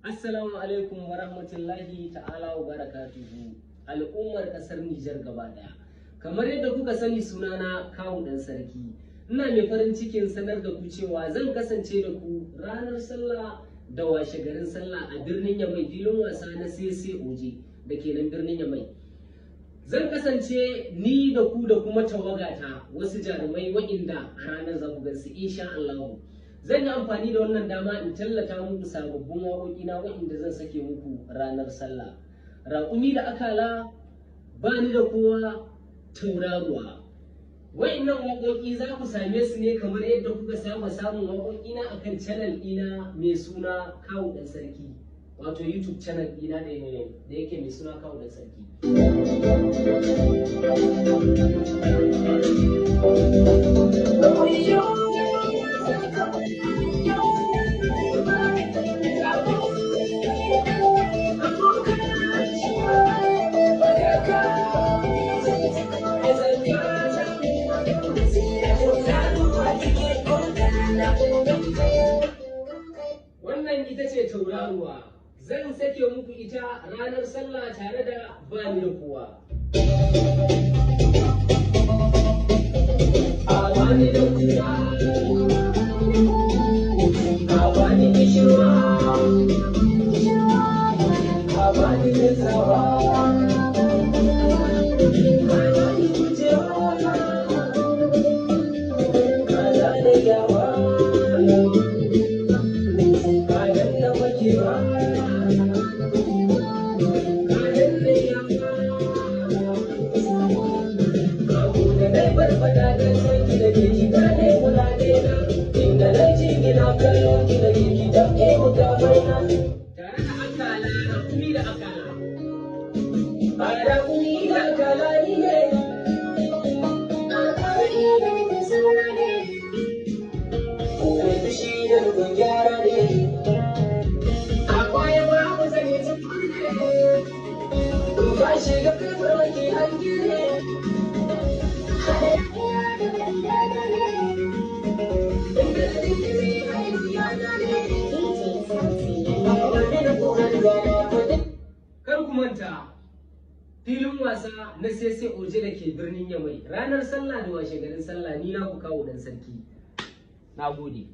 Assalamu alaikum wa rahmatullahi ta'ala wa barakatuhu, al'ummar kasar Nijar gaba daya. Kamar yadda kuka sani, sunana Kawu Dan Sarki. Ina mai farin cikin sanar da ku cewa zan kasance da ku ranar sallah da washe garin sallah a birnin Yamai, filin wasa na CCOJ da ke nan birnin Yamai. Zan kasance ni da ku da kuma tawagata, wasu jarumai wa'inda a ranar za ku gansu insha Allah. Zan yi amfani da wannan dama in tallata muku sababbin waƙoƙina waɗanda zan sake muku ranar sallah: Raƙumi da Akala, Ba Ni da Kowa, Tauraruwa. Waɗannan waƙoƙi za ku same su ne kamar yadda kuka saba samun waƙoƙina akan channel ɗina mai suna Kawu Ɗan Sarki, wato YouTube channel ɗina da yake mai suna Kawu Ɗan Sarki. Wannan ita ce Tauraruwa. Zan sake muku ita ranar sallah tare da Ba Ni da Kowa. A bani da kura, a bani kishirwa, a bani da tsawa, a bani gujewa, kaza da gyawa, ka danna makewa, ka danna yawa, da nai barbada da sanki da ke ki gane kula na inda na ji gina kallo ki da ke ki damke mukamai na tare da akala, Raƙumi da Akala. A raƙumi da akala ni ne. Kai fushi da rukun gyara ne, a kwaya babu zane ta kunne, ka shiga kai farmaki hangi ne. Inda da dindimi haihuwa na ne. Kar ku manta, filin wasa na Sese Oje da ke birnin Yamai, ranar sallah da washe garin sallah. Ni na ku Kawo Dan Sarki. Na gode.